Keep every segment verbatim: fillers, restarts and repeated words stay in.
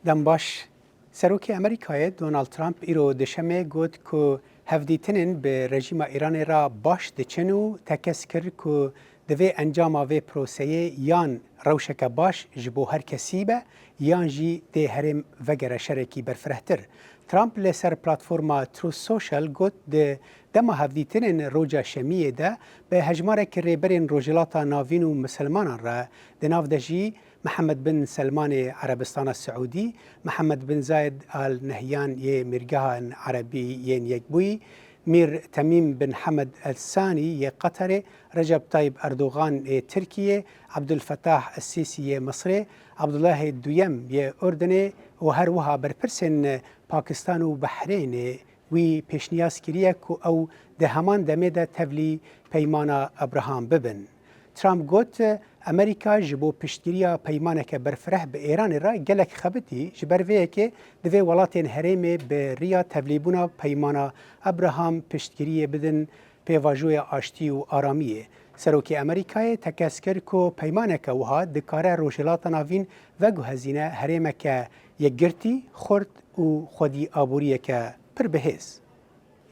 Dem baş. Serokê Amerîkayê Donald Trump îro dişemê got ku hevdîtinên bi rejîma Îranê re baş diçin û tekez kir ku divê encama vê proseyê yan rewşeke baş ji bo her kesî be, yan jî dê herêm vegere şerekî berfirehtir. Trump li ser platforma Truth Social got, di dema hevdîtinên roja şemiyê de bi hejmarek rêberên Rojhilata Navîn û misilmanan re, di nav de jî Mihemed bin Selmanê Erebistana Siûdî, Mihemed bin Zayed Al Nehyan yê Mîrgehan Erebî yên Yekbûyî, Mîr Temîm bin Hemed El Sanî yê Qeterê, Recep Tayyip Erdogan ê Tirkiyê, Abdulfetah El Sîsî yê Misirê, Abdullahê Duyem yê Urdunê û her wiha berpirsên Pakistan û Behrênê wî pêşniyaz kiriye ku ew di heman demê de tevlî Peymana Abraham bibin. Trump got, Amerîka ji bo piştgiriya peymaneke berfireh bi Êranê re gelek xebitî, ji ber vê yekê divê welatên herêmê bi riya tevlîbûna Peymana Abraham piştgiriyê bidin pêvajoya aştî û aramiyê. Serokê Amerîkayê tekez kir ku peymaneke wiha dikare Rojhilata Navîn veguhezîne herêmeke yekgirtî, xurt û xwedî aboriyeke pir bihêz.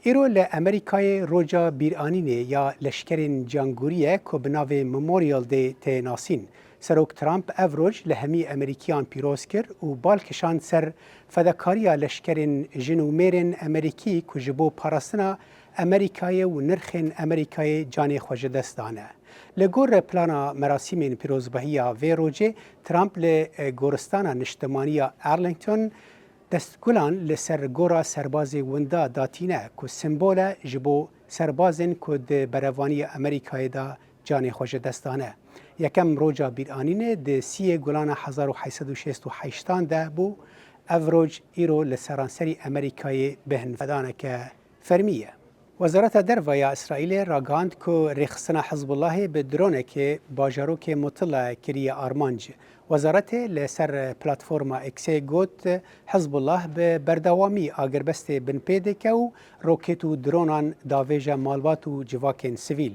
Îro li Amerîkayê roja bîranînê ya leşkerên cangûrî ye ku bi navê Memorial Day tê nasîn. Serok Trump ev roj li hemî Amerîkiyan pîroz kir û bal kişand ser fedakariya leşkerên jin û mêrên Amerîkî ku ji bo parastina Amerîkayê û nirxên Amerîkayê canê xwe ji dest dane. Li gor plana merasîmên pîrozbahiya vê rojê, Trump li, e, goristana niştimanî ya Arlington destgulan li ser gora serbazê winda datîne ku sembol e ji bo serbazên ku di berevaniya Amerîkayê de canê xwe ji dest dane. Yekem roja bîranînê di siyê gulana hezar û heyt sed û şêst û heştan de bû. Ev roj îro li seranserî Amerîkayê bêhnvedaneke fermî ye. Wezareta Derve ya Îsraîlê ragihand ku rêxistina Hizbullahê bi dronekê bajarokê Mutila kiriye armanc. Wezaretê li ser platforma X-ê got, Hizbullah bi berdewamî agirbestê binpê dike û roket û dronan davêje malbat û civakên sivîl.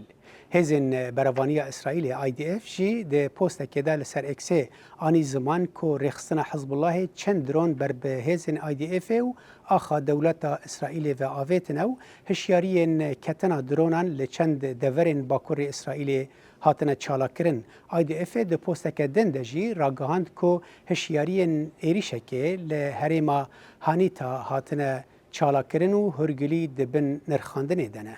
Hêzên Berevaniya Îsraîlê, I D F, jî di postekê de li ser X-ê anî ziman ku rêxistina Hizbullahê çend dron ber bi hêzên I D Fê û axa dewleta Îsraîlê ve avêtine û hişyariyên ketina dronan li çend deverên bakurê Îsraîlê hatine çalakirin. I D Fê di posteke din de jî ragihand ku hişyariyên êrîşekê li herêma Hanîta hatine çalakirin û hûrgilî di bin nirxandinê de ne.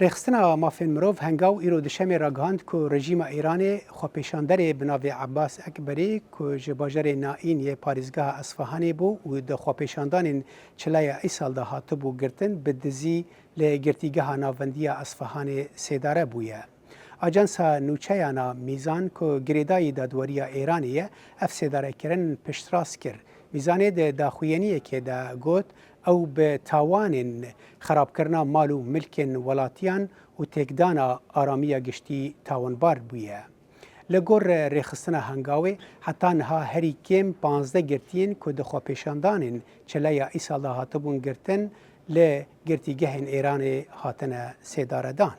Rêxistina Mafên Mirov Hengaw îro duşemê ragihand ku rejîma Îranê xwepêşanderê bi navê Abbas Ekberî ku ji bajarê Naîn yê parêzgeha Esfahanê bû û di xwepêşandanên çileya Îsal de hatibû girtin, bi dizî li Girtîgeha Navendî ya Esfahanê sêdare bûye. Ajansa nûçeyana Mîzan ku girêdayî dadweriya Êranê ye, ev sêdarekirin piştrast kir. Mîzanê di daxuyaniyekê de got, ew bi tawanên xerabkirina mal û milkên welatiyan û têkdana aramiya giştî tawanbar bûye. Li gor rêxistina Hengawê, heta niha herî kêm panzdeh girtiyên ku di xwepêşandanên çileya Îsal de hatibûn girtin, li girtîgehên Êranê hatine sêdaredan.